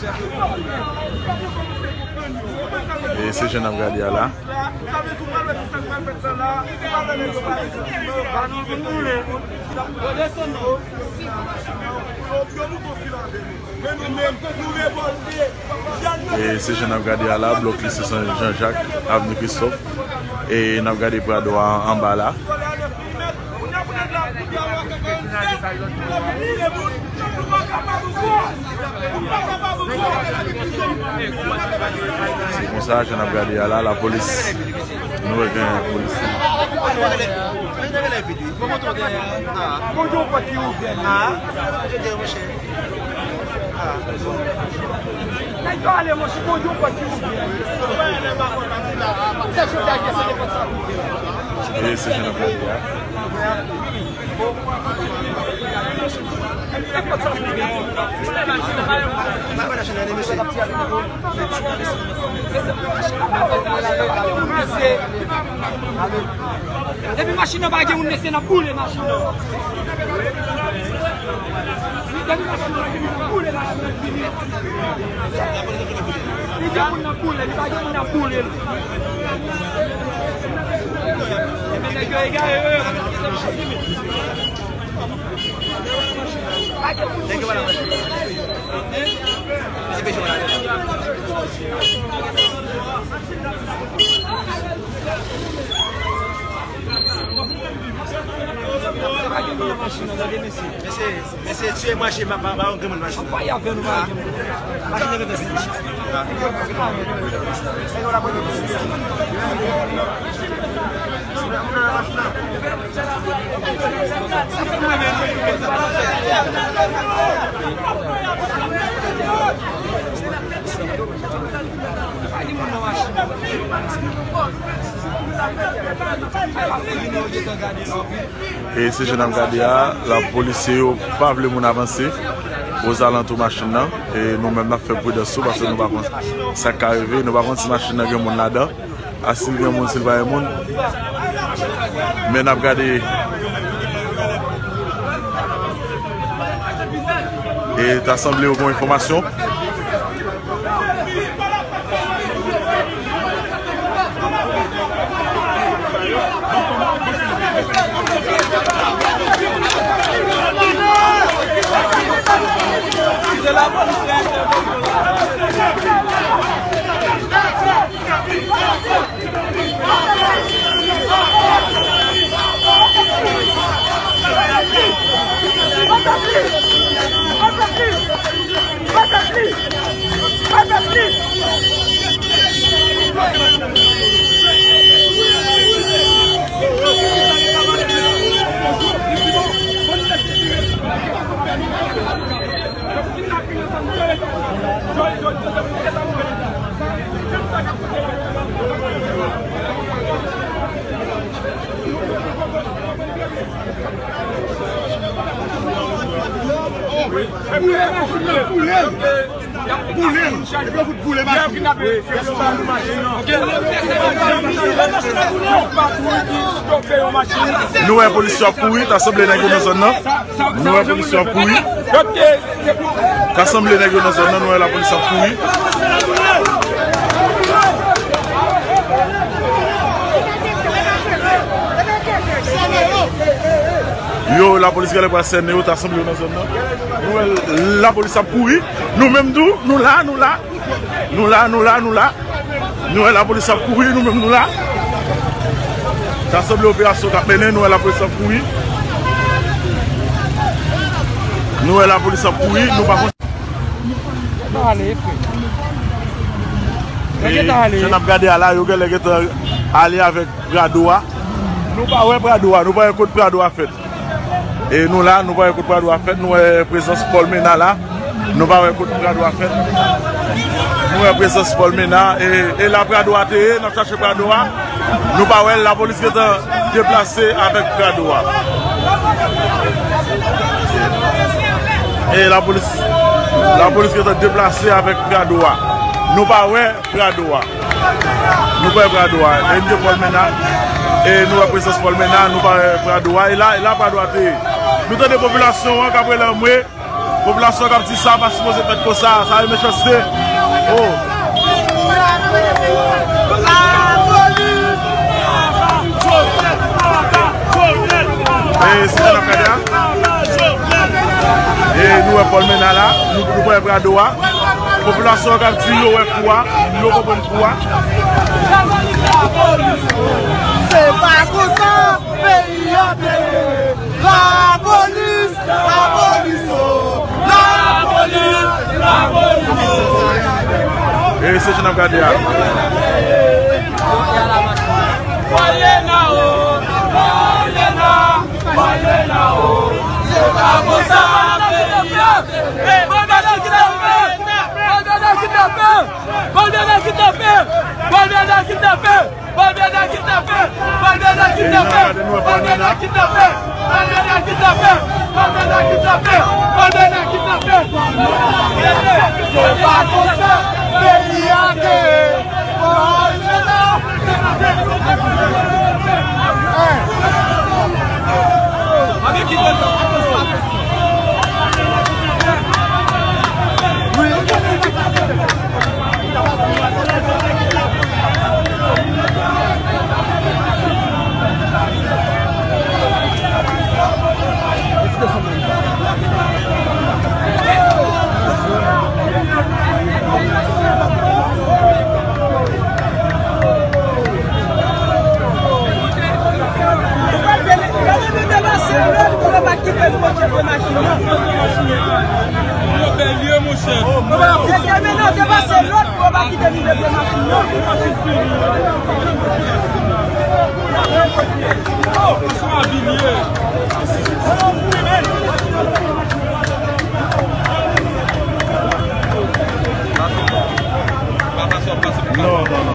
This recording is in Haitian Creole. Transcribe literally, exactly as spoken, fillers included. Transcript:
E se jan n ap gade a la. E se jan n ap gade a la, blòk Lise San Jan Jak, Avni Kristòf. E n ap gade Prado a anba la. Se konsa, jan n ap gade a la, lapolis. Nou wè gen polis. Nèg yo ale, monchè, bon, yon pòt ki ouvè. Chèf yo ta gen se pòt sa ouvè. E se jan n ap gade a. Depi machin nan pa gen moun, mesye, n ap boule machin nan. Depi machin nan pa gen moun, n ap boule machin nan, fini. Li gen moun nan boule, li pa gen moun nan boule l. Ebyen, nèg yo egare, yo, yo. Nèg yo pa nan machin. Ti peche pa nan. Pa gen moun nan machin nan, tande, mesye. Mesye, mesye, tiye manje, ma, ma, ma, yon grenn moun machin. Pa y avè nou, pa gen moun. Machin nan gen tèt. E se jan n ap gade a, la polisye yo pa vle moun avanse ozalantou machin nan. E nou menm n ap fè pridans tou, paske nou pa konn sa k ka rive, nou pa konn si machin nan gen moun ladan. A, si l gen moun, si l pa gen moun. Men n ap gade. E ta sanble yo gen enfòmasyon. Boule, boule, boule. Boule l. Epi yo fout boule machin. Nou wè polis yo ap kouri, ta sanble nèg yo nan zòn nan. Nou wè polis yo ap kouri. Ta sanble nèg yo nan zòn nan, nou wè lapolis ap kouri. Yo, lapolis genlè pral sènen yo, ta sanble yo nan zòn nan. Nou wè lapolis ap kouri. Nou menm tou, nou la, nou la. Nou la, nou la, nou la. Nou wè lapolis ap kouri, nou menm nou la. Sa sanble operasyon k ap mennen, nou wè lapolis ap kouri. Nou wè lapolis ap kouri, nou pa konn. Gentan ale, frè. Yo gentan ale. Jan n ap gade a la, yo genlè gentan ale avèk Prado a. Nou pa wè Prado a, nou pa wè kot Prado a fèt. E nou la, nou pa wè kot Prado a fèt, nou wè prezans Paul Mena la. Nou pa wè kot Prado a fèt. Nou wè prezans Paul Mena, e, e la Prado a te ye, n ap chache Prado a. Nou pa wè l, lapolis gentan deplase avèk Prado a. E lapolis, lapolis gentan deplase avèk Prado a. Nou pa wè Prado a. Nou pa wè Prado a. E nou wè Paul Mena. E nou wè prezans Paul Mena, nou pa wè Prado a. E la, e la Prado a te ye. Nou tande popilasyon an k ap rele anmwe. Popilasyon k ap di sa pa sipoze fèt konsa, sa e mechanste. Oh. E se sa n ap gade a. E nou wè Paul Mena la, nou, nou wè Prado a. Popilasyon k ap di yo wè kou a, yo konprann kou a. Se pa konsa peyi a te ye. Lapolis, lapolis, oh. Lapolis, lapolis, oh. E se jan n ap gade a. Voye nan wo, voye nan, voye nan wo. Se pa konsa peyi a te ye. Ban bèlè kidnape! Ban bèlè kidnape! Ban bèlè kidnape! Ban bèlè kidnape! Ban bèlè kidnape! Ban bèlè kidnape! Ban bèlè kidnape! Ban bèlè kidnape! Ban bèlè kidnape! Ban bèlè kidnape! Se pa konsa peyi a te ye. Yo bèl ye, monchè. Oh, sou avilye. Non, non, non.